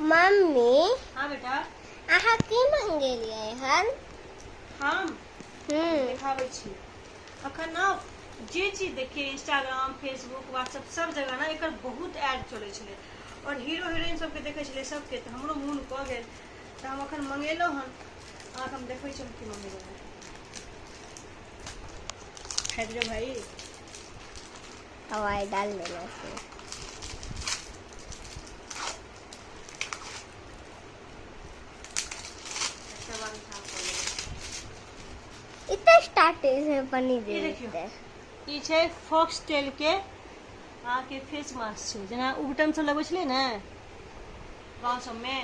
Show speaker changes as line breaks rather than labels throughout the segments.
Mummy.
हाँ बेटा।
अहाँ की मंगेलियै हन?
हम देखाबै छी अखन ना, जे चीज देखिए इंस्टाग्राम, फेसबुक, व्हाट्सएप सब जगह ना एकर बहुत एड चलै छलै और हीरो हीरोइन सबके देखै छलै सबके, तऽ हमरो मोन कऽ गेल, तऽ हम अखन मंगेलहुँ हन। अहाँके हम देखबै छी हम की मंगेलहुँ हन। हटि जो भाई।
हवाई डाल देना इसमें। इतना स्टार्टिंग से पानी दे
ई देखियौ।
देते।
ई छै फॉक्सटेल के अहाँके फेस मास्क छै, जेना उबटन सब लगबै छलियै ने गाँव सबमे,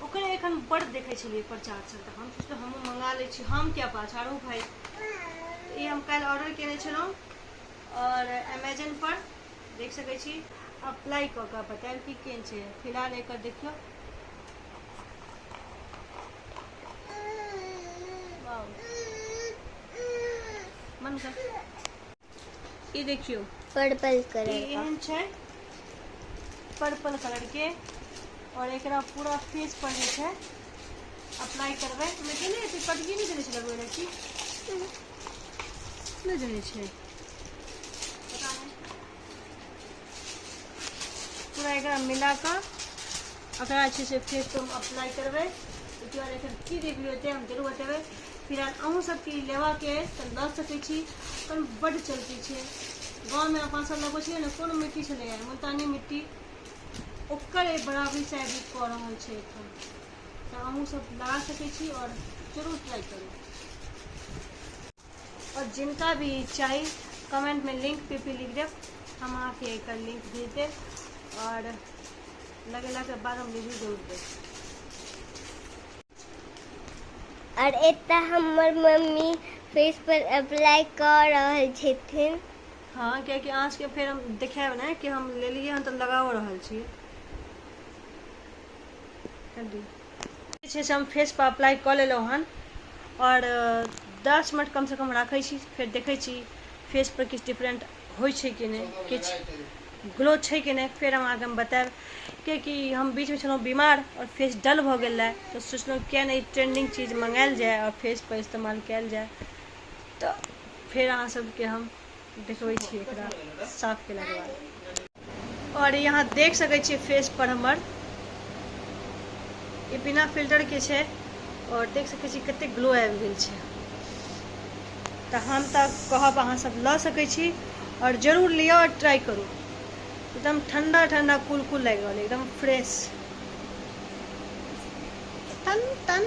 ओकरे एखन बड़ देखै छलियै प्रचार सब, तऽ हम सोचलहुँ हमहूँ मंगा लै छी, हम किया पाछा रहू भाई। ई हम काल्हि ऑर्डर केने छलहुँ और अमेजन पर देख सकै छी। अप्लाई कऽ कऽ बतायब कि केहन छै। फिलहाल एकर देखियौ, मन कर। ई देखियौ
पर्पल कलर
ई
का
एहन छै पर्पल कलर के, और एकरा पूरा फेस पर जे छै अप्लाई करबै। ओहिमे के नहि हेतै, पटकी नहि देने छै लगबै लए की नहि देने छै पता नहि। पूरा एकरा मिला कऽ एकरा जे छै से फेस पर हम अप्लाई करबै। ओहिके बाद एकर की रिव्यू हेतै हम जरूर बतेबै। फिलहाल अहूँ सबके ई लेबाके अछि तऽ लऽ सकै छी, पर बड्ड चलती छै। गाँवमे अपना सब लगबै छलियै ने, कोन मिट्टी छलैए, मुल्तानी मिट्टी, ओकर बराबरी शायद ई कऽ रहल छै एखन। तऽ अहूँ सब लगा सकै छी और जरूर ट्राई करू। और जिनका भी चाही कमेंट में लिंक पे भी लिख देब, हम अहाँके एकर लिंक भेज देब और लगेलाके बाद हम रिव्यू जरूर देब।
और एतऽ हमर मम्मी फेस पर अप्लाई कऽ रहल छथिन।
हाँ, कियाकि अहाँ सबके फेर हम देखायब ने कि हम लेलियै हन तऽ लगाओ रहल छी। जे छै से हम फेस पर अप्लाई कऽ लेलहुँ हन और 10 मिनट कमसँ कम राखै छी, फेर देखै छी फेस पर किछु डिफरेंट होइ छै कि नहि, किछु ग्लो छै कि नहि, फेर हम अहाँके हम बतायब। कियाकि हम बीचमे छलहुँ बीमार और फेस डल भऽ गेल रहए, तऽ सोचलहुँ किया नहि ट्रेंडिंग चीज मंगायल जाय और फेस पर इस्तेमाल कयल जाय। तऽ फेर अहाँ सबके हम देखबै छी एकरा साफ केलाके बाद। और यहाँ देख सकै छियै फेस पर हमर ई बिना फिल्टर के छै और देख सकै छी कते ग्लो आबि गेल छै। तऽ हम तऽ कहब अहाँ सब लऽ सकै छी और जरूर लिअ और ट्राई करू। एकदम ठंडा ठंडा कूल कूल लागि रहल है, एकदम फ्रेश। तन तन